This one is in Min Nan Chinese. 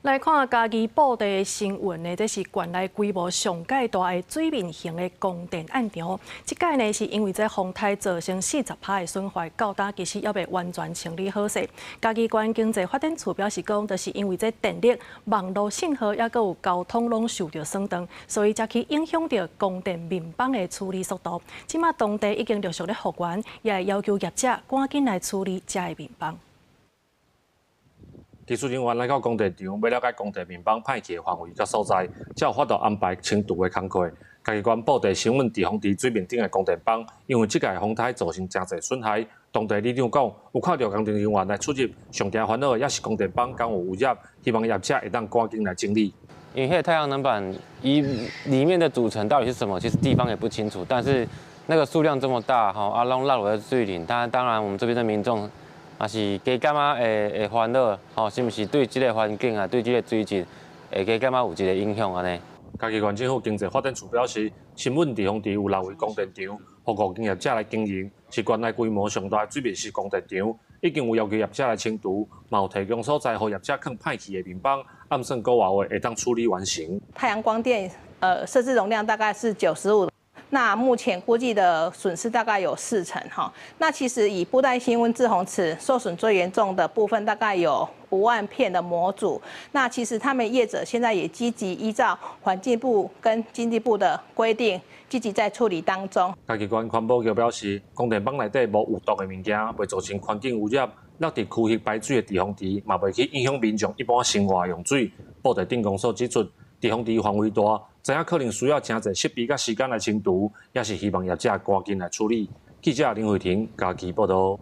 來看嘉義布袋的新聞呢，這是縣內規模上蓋大的水面型的光電案場。這擺呢是因為這風颱造成40%的損壞，到今其實猶未完全清理好勢。嘉義縣經濟發展處表示講，就是因為這電力、網路信號猶閣有交通攏受著損斷，所以才去影響著光電面板的處理速度。這馬當地已經陸續咧復原，也會要求業者趕緊來處理遮的面板。技術人員來到工地場，欲了解光電面板歹去的範圍佮所在，才有法度安排清除的工課。嘉義縣布袋新塭滯洪池水面頂的光電板，因為這擺風颱造成誠濟損害。當地里長講，有看著工程人員來出入，上驚煩惱的也是光電板敢有污染，希望業者會當趕緊來整理。因為太陽能板伊裡面的組成到底是什麼，其實地方也不清楚。但是那個數量這麼大，吼啊，攏落佇水裡，當然我們這邊的民眾也是加感覺會煩惱，吼，是毋是對這個環境啊，對這個水質會加感覺有一個影響按呢？嘉義縣政府經濟發展處表示，新塭滯洪池有六位光電場，予五間業者來經營，是縣內規模上大的水面式光電場，已經有要求業者來清除，嘛有提供所在予業者囥歹去的面板，按算個月內會當處理完成。太陽光電設置容量大概是95。那目前估計的損失大概有4成哈。那其實以布袋新塭滯洪池受損最嚴重的部分，大概有5萬片的模組。那其實他們業者現在也積極依照環境部跟經濟部的規定，積極在處理當中。嘉義縣環保局表示，光電板內底無有毒的物件，袂造成環境污染。落佇區域排水的滯洪池，嘛袂去影響民眾一般生活用水。布袋鎮公所指出，滯洪池範圍大，知影可能需要誠濟設備佮時間來清除，也是希望業者趕緊來處理。記者林慧婷嘉義報導。